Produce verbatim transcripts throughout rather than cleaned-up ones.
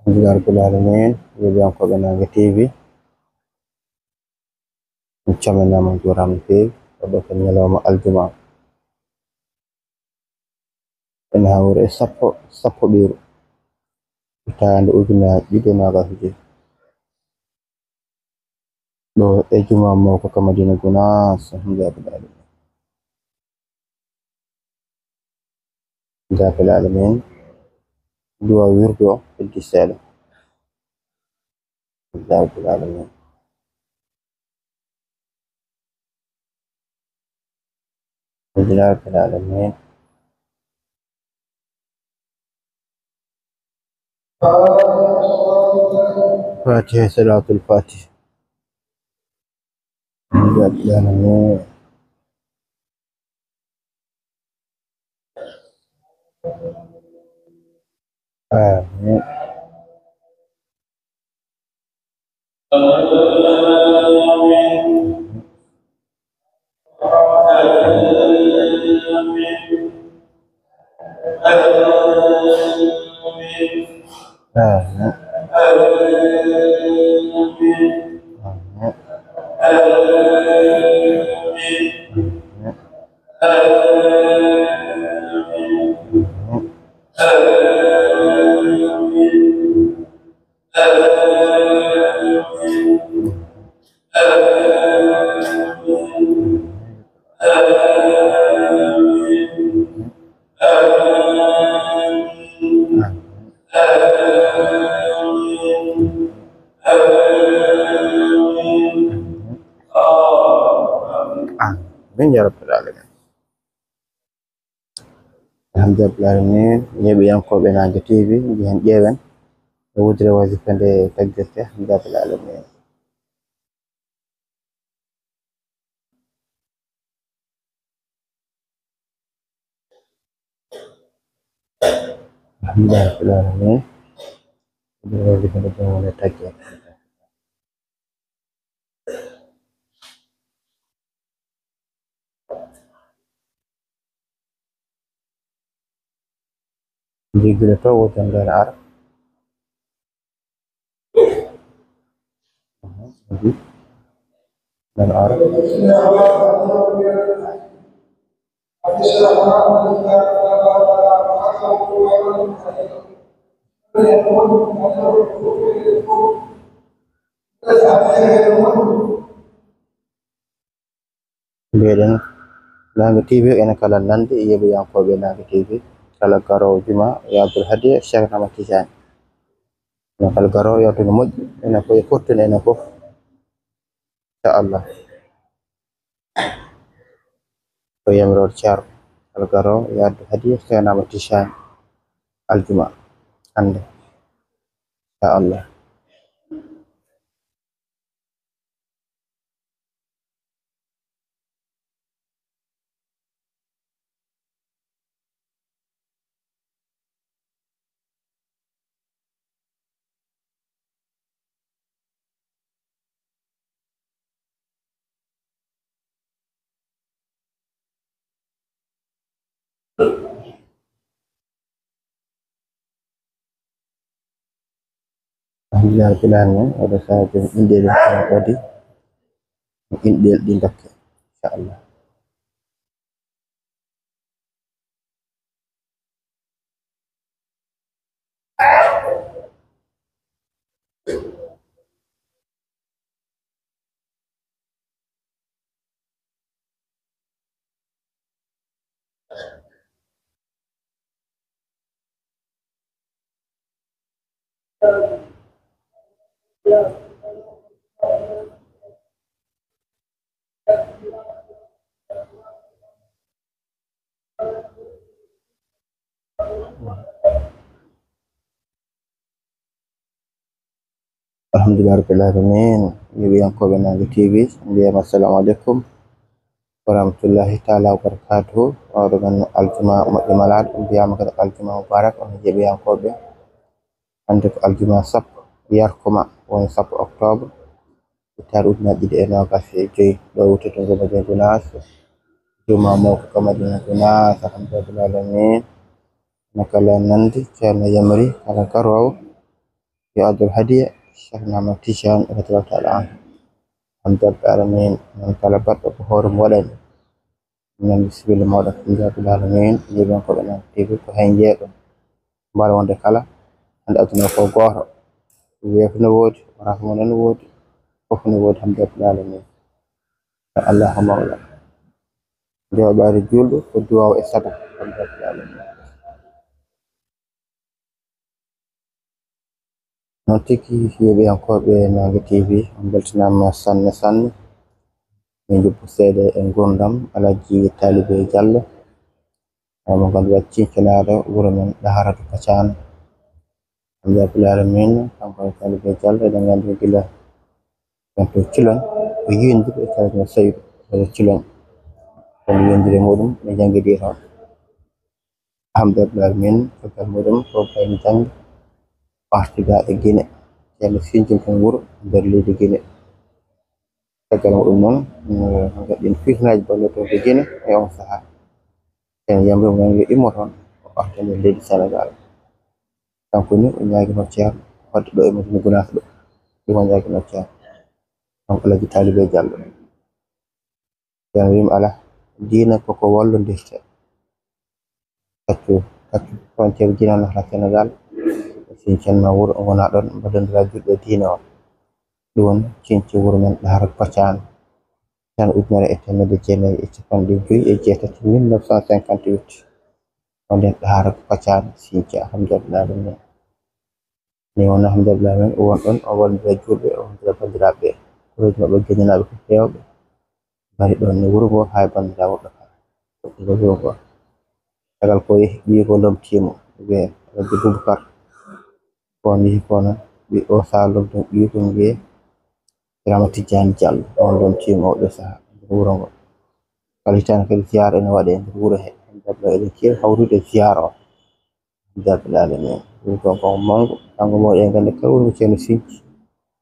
Alhamdulillahi Rabbil Alamin, yeeɓiyankooɓe Naange T V, on calminaama, on njuuraama no feewi. Oɗo ko ñalawma aljuma, ene hawri e sappo, sappo ɓiiru, hitaande ujunaaji ɗiɗi e noogaas e joy. Ɗo e jumaa mawka ka Madina Gunaas, alhamdulillahi Rabbil Alamin. Alhamdulillahi Rabbil Alamin. Duwa wirdu o heddi seeɗa. Alhamdulillahi Rabbil Alamin. Alhamdulillahi Rabbil Alamin. Fatiha, Salaatul Fatiha. Alhamdulillahi Rabbil Alamin. Amin. Amin. Amin ya rabbal alamin. Alhamdulillahi Rabbil Alamin, yeeɓiyankooɓe Naange T V, njehen ƴeewen no wudere wazifa nde taggirte. Alhamdulillahi Rabbil Alamin. Alhamdulillahi Rabbil Alamin, wudere wazifa nde jom woni taggirte. Jiggude to, woto nden ara. Nden ara. Mbiɗen Naange T V ene kala nande yeeɓiyankooɓe Naange T V, kala garoowo juma yo addu hadiya Cheikh Ahmad Tidiane. Ene kala garoowo yo addu no moƴƴi, ene ko e fottune ene fof. Inchallah. Ko yamiroore Ceerno, kala garoowo yo addu hadiya Cheikh Ahmad Tidiane aljuma hannde. Inchallah. Alhamdulillahi Rabbil Alamin, oɗo sahaa joom inɗeele ɗen kadi, inɗeele ɗi dokke, inchallah. Alhamdulillahi Rabbil Alamin. Yeeɓiyankooɓe Naange T V, mbiyam assalamu aleykum wa rahmatullahi taala wa barakatuhu. Oɗo men aljuma moƴƴo malaaɗo, mbiyama kadi aljuma mubarak on yeeɓiyankooɓe. Hannde ko aljuma sappo yarkuma, woni sappo octobre, hitaande ujunaaji ɗiɗi e noogaas e joy, ɗo wutete ngo Madina Gunaas, juma mawka ka Madina Gunaas, alhamdulillahi Rabbil Alamin. No kala nandi, Ceerno yamiri kala garoowo Yo addu hadiya Cheikh Ahmad Tidiane radiyallahu taala anhu. Alhamdulillahi rabbil alamin. Noon kala baɗɗo ko hoore mo waɗani. Min sibila mawɗo Alhamdulillahi rabbil alamin. Yeɓen ko ɓe noon tigi ko heen jeeɗo. Mbaɗa wonde kala hannde aduna ko gooto. Weefu no woodi, rahma no woodi, fof no woodi. Alhamdulillahi rabbil alamin. Allahu mawla. Jooɓaade juulɗo ko duwaaw e sadaka. Alhamdulillahi rabbil alamin. Noon tigi, yeeɓiyankooɓe Naange T V, on mbeltanaama sanne sanne. Min njuppu seeɗa e nguurndam Alhaji Talibé Diallo, mo ngannduɗaa cincanaare wuro men Daharatu Pacaan. Alhamdulillahi rabbil alamin, kanko e Talibé Diallo, eɗen nganndi gila ɗon to Cilon, o yiyondiri e Ceerno Saydu, to Cilon. Kono yiyondiri e muɗum, ɓe njanngidi toon. Alhamdulillahi rabbil alamin, caggal muɗum, ko kaymi jannge, artiga e Gine, ceerno Sinjum toon wuro, nder leydi Gine. Caggal muɗum noon, eh, ngaɗɗen fitinaaji ballo toon to Gine e on sahaa. Ene yamri mo yo immo toon, o arta nder leydi Senegaal. Kanko ni o ñaagino ceerno, wadde ɗo e Madina Gunaas ɗo, ɗum o ñaagino ceerno. Kanko Alhaji Talibé Diallo. Ceerno wiima alaa, diina koko wallondirta. Kaccu, kaccu frontière Guinée nata Sénégal, Sinthiane ma wuro wona ɗon, mbaɗondira juulɓe diine on. Ɗum woni Sinthiou wuro men Daara Pacaan. Tan ujunere e teemedde jeenayi e capanɗe joyi e jeetati, mille neuf cent cinquante-huit. Wonde Daara Pacaan Sinthiou, alhamdulillahi alamin. Ni wona alhamdulillahi alamin, o won ɗon, o wallondira juulɓe, o wallondira banndiraaɓe ɓe. Kureeji maɓɓe gennanaaɓe ko heewɓe. Ngari ɗon e wuro ngo haa e banndiraawo ɗo kala. Ɗo wuro ngo. Caggal ko yehi ɓiyi ko lomtiimo, wiyee Rabbi Bubakar. Ko on yehi ko noon, ɓi-, o sahaa lomtiimo ɓiyi ko wiyee Rama Tijjaani Jallo. On lomtiimo oo ɗoo sahaa nder wuro ngo. Kala hitaande kadi ziyaara ene waɗee nder wuro he. Alhamdulillahi, eɗen keewi hawrude ziyaara o. Alhamdulillahi rabbil alamin. Ɗum ko, ko mawɗo, kanko mawɗo en gannde kala woni ko ceerno Sinji.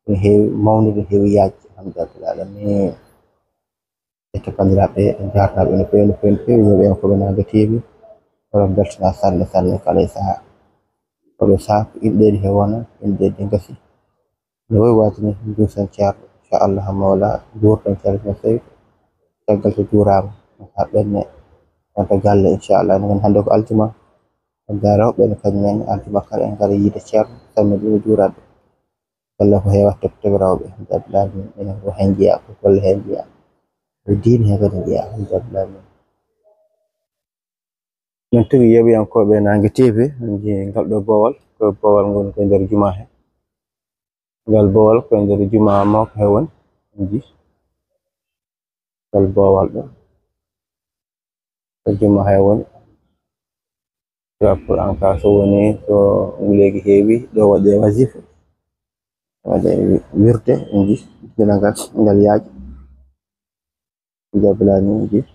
Ene heewi mawnude, heewi yaajde. Alhamdulillahi rabbil alamin. E to banndiraaɓe, en njaarnaaɓe no feewi, no feewi, no feewi. Yeeɓe en ko ɓe Naange T V. Oɗon mbeltanaa sanne, sanne kala e sahaa. Oɗo sahaa ko inɗeeji he wona, inɗeeji ɗi ngasi. No wayi waade ni, nduusen ceerno, inchallah, mawla, nduurten ceerno no feewi. Caggal so juuraama, haa ɓenne, wonta galle, inchallah. Enen hannde ko aljuma, en ndaa rewɓe ne kañum en, aljuma kala en ngara yiide ceerno, salminde ɗum, juuraade. Walla ko heewata toktoɓe rewɓe, alhamdulillahi, enen ko heen njeyaa, ko golle heen njeyaa. Ko diine heen kadi njeyaa, alhamdulillahi. Min tigi yeeɓiyankooɓe Naange T V, min njii ngal ɗo boowal, ko boowal ngon ko nder jumaa he. Ngal boowal ko nder jumaa mawka he woni, min njii. Ngal boowal ɗo, ko jumaa he woni. Yo pour en cas so woni, so nguleeki heewi, ɗo waɗee wasifa. Waɗee wirde, min njii, jibinal ngal, ngal yaaji. Alhamdulillahi rabbil alamin, min njii.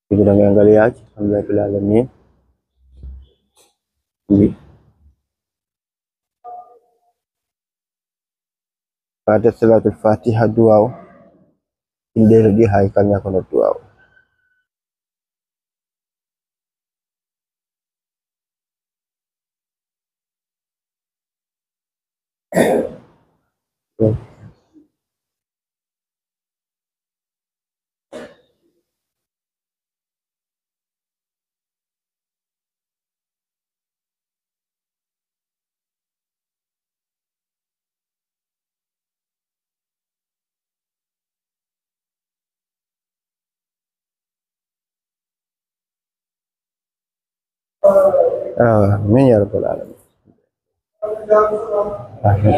Jibinal ngal, ngal yaaji, alhamdulillahi rabbil alamin. Min njii. Faade salaatul faatiha duwaaw. Inɗeele ɗi hay kala ñakono duwaaw. Amin ya rabbal alamin. Amin.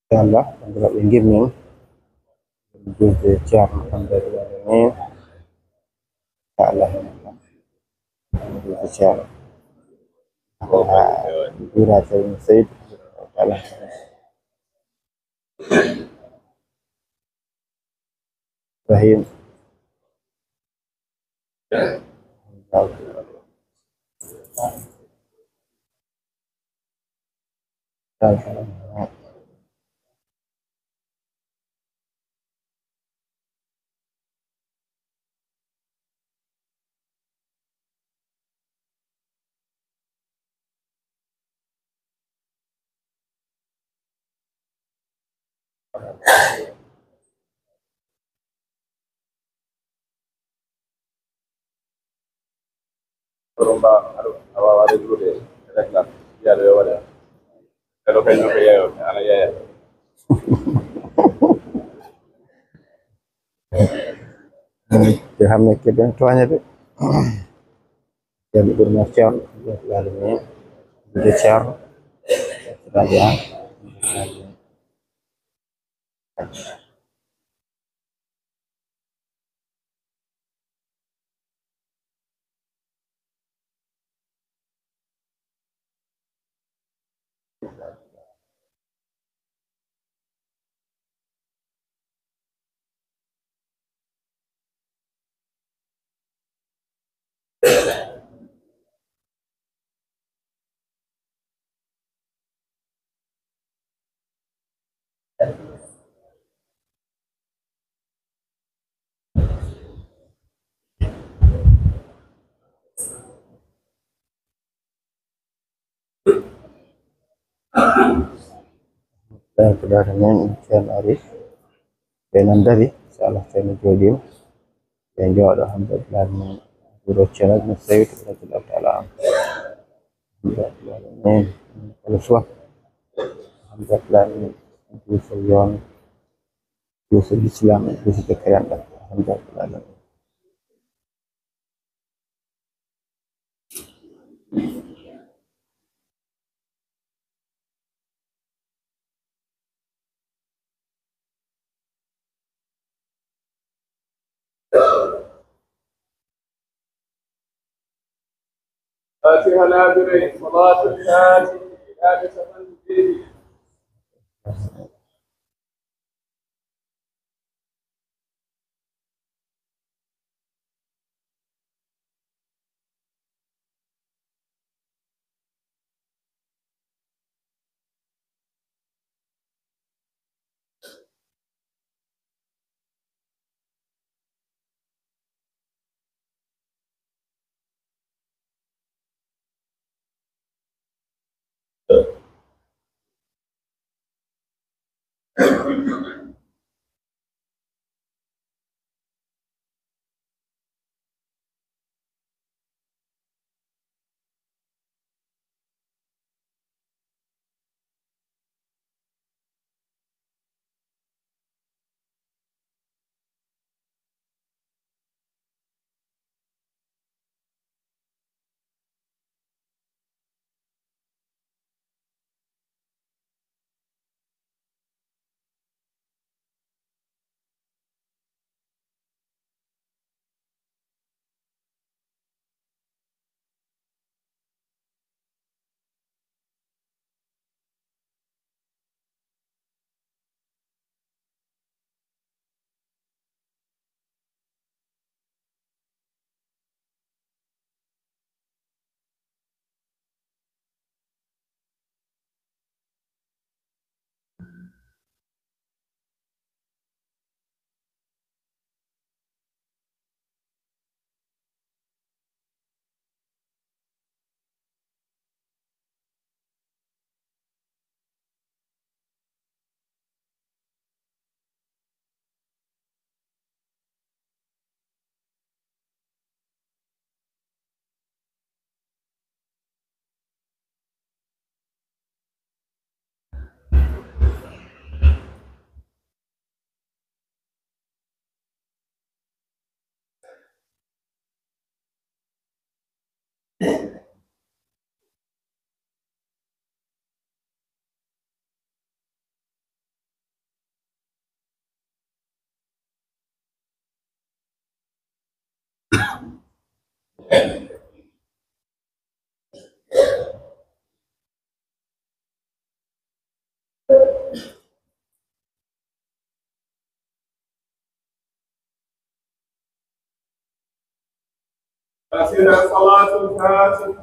Inchallah, banndiraaɓe, ngimmin juulde ceerno, banndiraaɓe, ni. Inchallah, juulde ceerno. Ko haa juulaa ceerno Seydi. Inchallah. Ibrahim. Rumba, aɗa, a waawaa reglude réglage, mbiyaa ɗo yo waɗe. Ɓeɗo kañum ko yeeyooɓe, ana yeeya. Te xam ne ke ben tooña de. Ceerno Ibrahima Ceerno, Rabbil Alamin, de Ceerno, Rabia. Ɓen ko data men, Ceerno ari. Ɓe nan dari, inchallah, Ceerno jooɗiima. Ɓe jooɗo, alhamdulillah, men wuro Ceerno Ibn Sayyid, radiyallahu ta'ala anhu. Alhamdulillah, min kala suwa. Alhamdulillah, min duusa yoon, duusa l'islam, duusa jokkiranɗe. Alhamdulillah. Fatiha laaɓiri, salaatul faatihi, laaɓi safannu jeeɗiɗi. Fatiha, salaatul faatihi.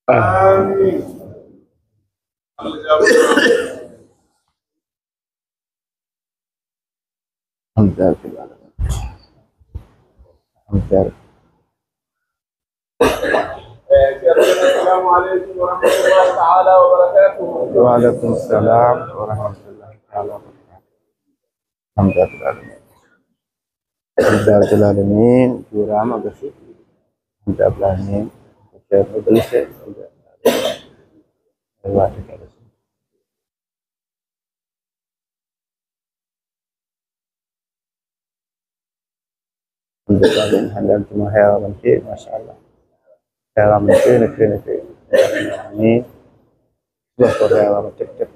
Amin. Alhamdulillah. Alhamdulillah. السلام عليكم ورحمة الله تعالى وبركاته. وعليكم السلام ورحمة الله تعالى وبركاته. الحمد لله. الحمد لله رب العالمين. Juuraama gasi. الحمد لله. الحمد لله. Alhamdulillah, hannde altuma heewaama no feewi, machallah. Heewaama no feewi, no feewi, no feewi. Ni, subaka ko heewaama tek tek.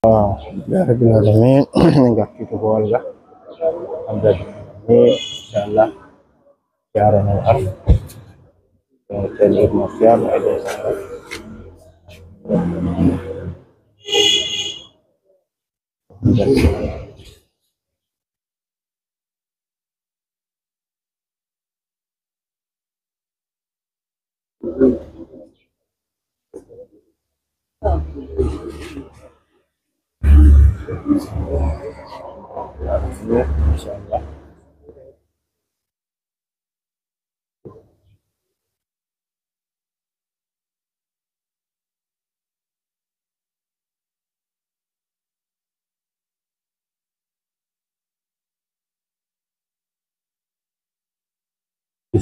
Ah, ya Rabbil Alamin, min ngarti to Boolga. Alhamdulillah, inchallah. Yaaro no ar. Tel Ibn Siyam, ay do.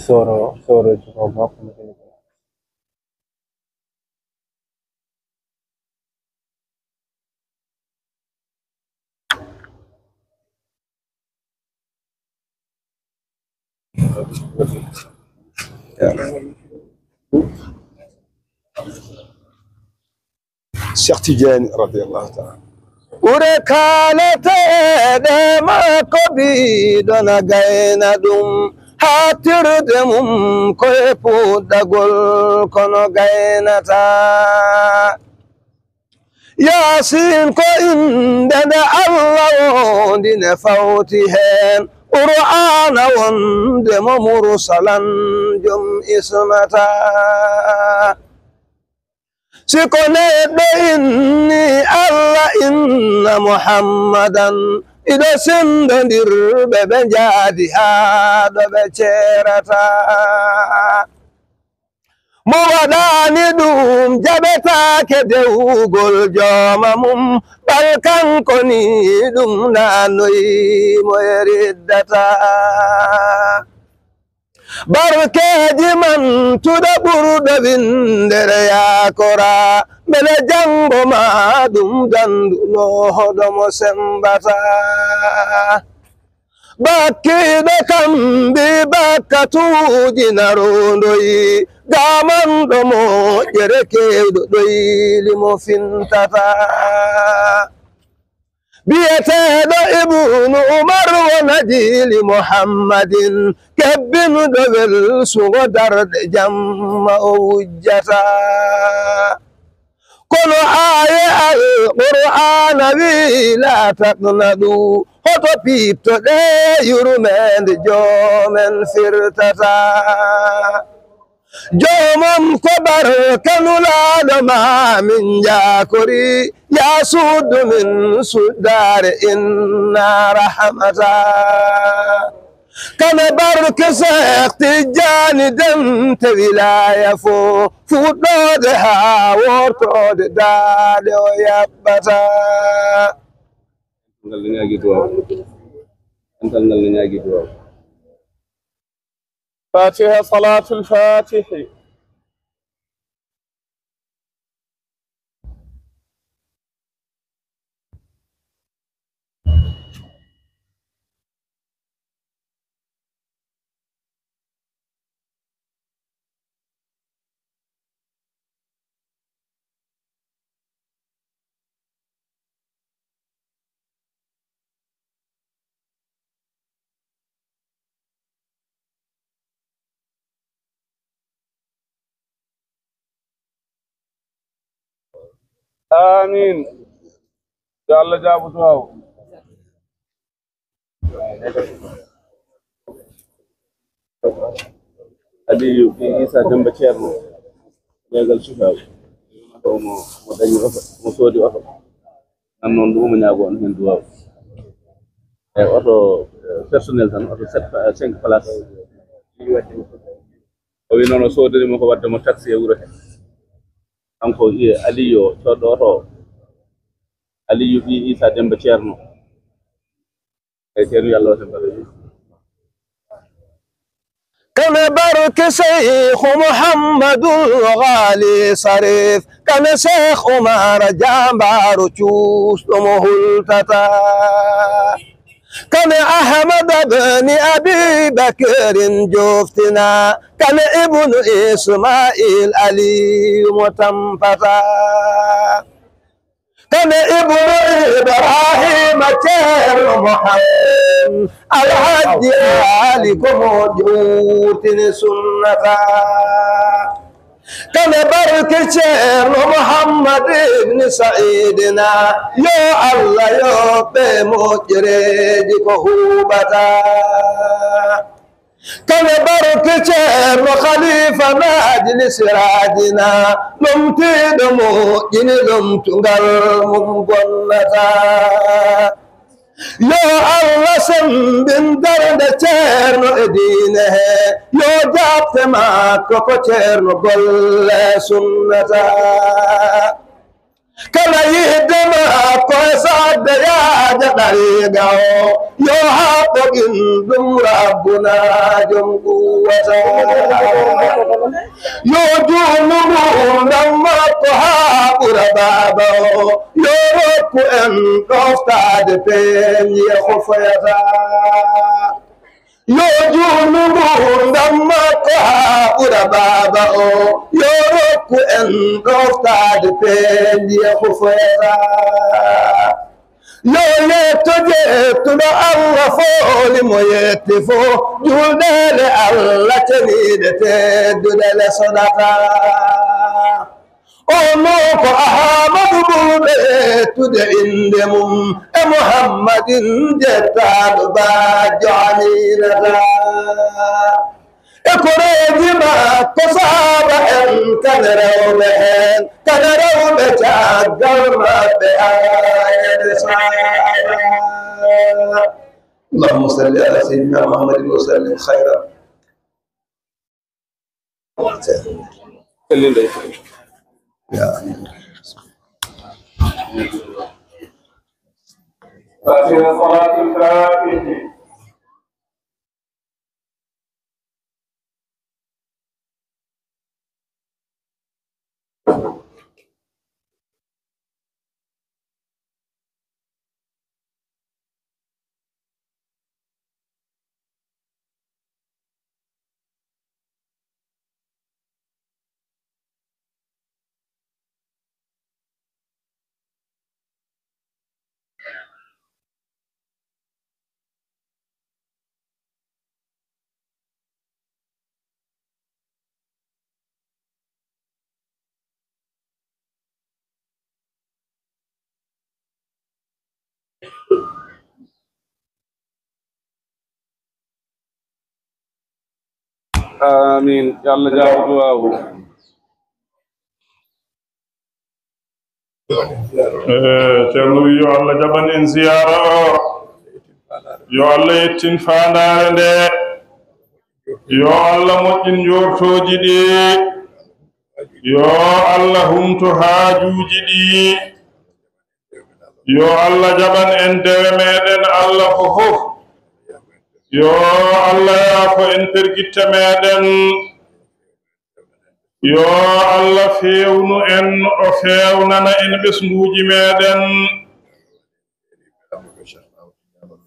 Soro, soro ko makko. Cheikh Tidiane radiyallahu ta'ala. Ɓure kaaleteeɗe makko biɗon gayna ɗum, haatirde mum ko e puɗɗagol kono gaynata. Yaasin ko innde nde Allah wondi ne fawti heen, Qur'aana wonde mo mursalan jom ismata. Si ko neɗɗo inni Allah inna Muhammadan, iɗo sendondirɓe ɓe njaadi haa ɗo ɓe ceerata. Mo waɗaani ɗum jaɓetaake dewugol jooma mum, ɓal kanko ni ɗum naanoyi mo e riddata. Barkeeji man tuɗa ɓurɗo winndere yaakora, mbele janngo ma ɗum danduno hoɗo mo semmbata. Bakkiiɗo kam mbi bakkatuuji na rondoyi, gamanɗo moƴƴere keewɗo ɗoyli mo fintata. Biyeteeɗo Ibnu Umar wona jiili Muhammadin, kebbinɗo welsugo darɗe jamma o wujjata. Kono aaye Alqur'aana wi, "Laa taqnatu." Hoto piiptoɗe yurmeende joomen firtata. Joomam ko barka Nulaaɗo ma min njaakori, yaa suddu min suddaare inna rahmata. Kane barke Seex Tijjaani dente wilaaya fo, fuɗɗoode haa wortoode daaɗe o yaɓɓata. Ngal ina agi duwaaw. Dental ngal no ñaagi duwaaw. Fatiha, salatul fatihi. Amin. Yo Allah jaabu duwaaw. Aliyu Isa Demba Ceerno, leegal sukaaɓe. Ko mo, mo dañi oto, mo soodi oto. An noon, ɗum mo ñaago on heen duwaaw. E oto, eh, personnel tan, oto sept, cinq places. O wi noon o soodori mo ko wadde mo taxi e wuro he. Kanko iye Aliyu o, coodɗo oto o. Aliyu ɓii Isa Demba Ceerno. Ay, Ceerno, yo Allah waɗan barke. Kane barke Seykh Muhammadul Ghali Sarif, kane Seykh Umar jaambaaru cuusɗo mo hultata. Kane Ahmad bni Abi Bakrin joftina, kane Ibnu Ismail Aliyu mo tampata. Kane Ibnu Ibrahima Ceerno Muhammad Alhajji Ali ko mo ƴuurtini sunnata. Kane barke Ceerno Muhammad ibn Saidina, yo Allah yoɓ ɓe moƴƴereeji ko huuɓata. Kane barke Ceerno Khalifa Majlis Raajina, lomtiiɗo moƴƴini lomtungal mum bonnata. Yo Allah semmbin darnde Ceerno e diine he, yo jaɓte makko ko Ceerno golle sunnata. Kala yiɗde makko e saɗde yaaja ɗariiga o, yo haɓɓo gin ɗum Rabbuna jom quwwata. Yo juutnu ngurdam makko haa ɓura baaba o, yo rokku en ɗoftaade peeñi e ko foyata. Yo juutnu ngurdam makko haa ɓura baaba o, yo rokku en ɗoftaade peeñi e ko foyata. Yo yetto jettuɗo Allah fooli mo yetti fo, juulɗeele Allah ceniiɗe tedduɗe le sodata. Ono ko Ahamadu ɓurɗo yettude innde mum e Muhammadin jettaaɗo bajjo Aminata. E koreeji makko saaba en kane rewɓe heen, kane rewɓe caggal maɓɓe ayane saaba. اللهم صل على سيدنا محمد وسلم خيرا. Fatiha, salatul fatihi. Amin. Yo Allah jaabo duwaawu. Eh, Ceerno wi yo Allah jaɓan en ziyaara o. Yo Allah yettin faandaare nde. Yo Allah moƴƴin njoortooji ɗi. Yo Allah humto haajuuji ɗi. Yo Allah jaɓan en dewe meɗen Allah ko fof. Yo Allah yaafo en pergitte meɗen. Yo Allah feewnu en, o feewnana en ɓesnguuji meɗen.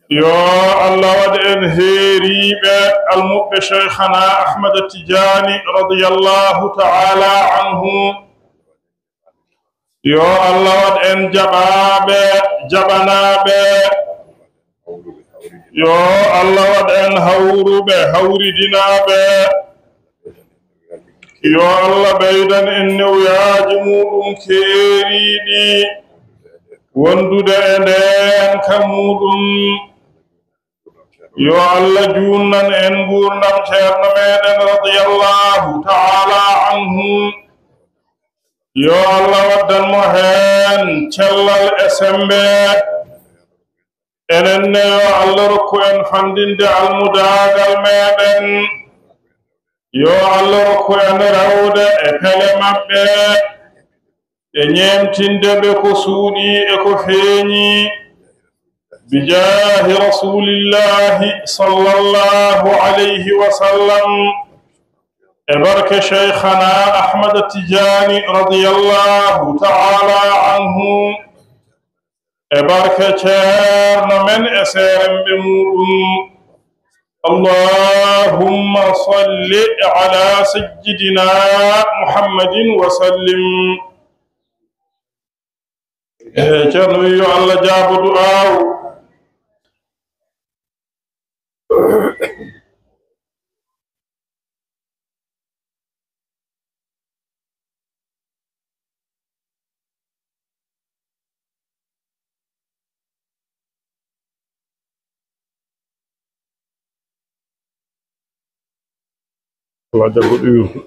Yo Allah waɗ en heeriiɓe almuɓɓe Cheikhana Ahmad Tijaani radiyallahu ta'ala anhu. Yo Allah waɗ en jaɓaaɓe, jaɓanaaɓe. Yo Allah waɗ en hawruɓe, hawridinaaɓe. Yo Allah ɓeydan en newyaaji muuɗum keeriiɗi, wondude e ndeenka muuɗum. Yo Allah juunnan en nguurndam ceerno meɗen radiyallahu ta'ala anhu. Yo Allah waddan mo heen cellal e semmbe. Enen ne, yo Allah rokku en fanndinde almudaagal meɗen. Yo Allah rokku en rewde e pele maɓɓe, e ñeemtinde ɓe ko suuɗii e ko feeñi. Bijaahi Rasuulillahi sallallahu alayhi wa sallam. E barke Cheikhana Ahmad Tijaani radiyallahu ta'ala anhu. E barke ceerno men e seeremɓe muuɗum. Allahumma salli ala sayyidina Muhammadin wa sallim. E ceerno wi yo Allah jaabo du'aawu. Alaa jagguɗo yurdu.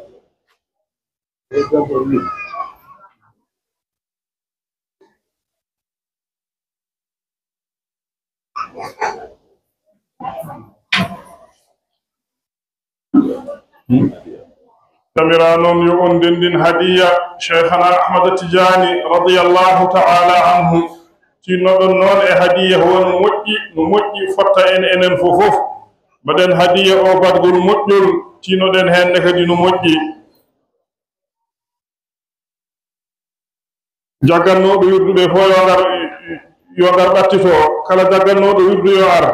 Tamira noon yo on ndenndin hadiya Cheikhana Ahmad Tijaani radiyallahu ta'ala anhu. Tinnoɗon noon e hadiya, hono moƴƴi, no moƴƴi fotta en enen fof fof. Mbaɗen hadiya o baɗgol moƴƴol, tinnoɗen heen ne kadi no moƴƴi. Jaggannooɓe wirdude fof yo ngar, yo ngar ɓattito. Kala jaggannooɗo wirdu yo ar.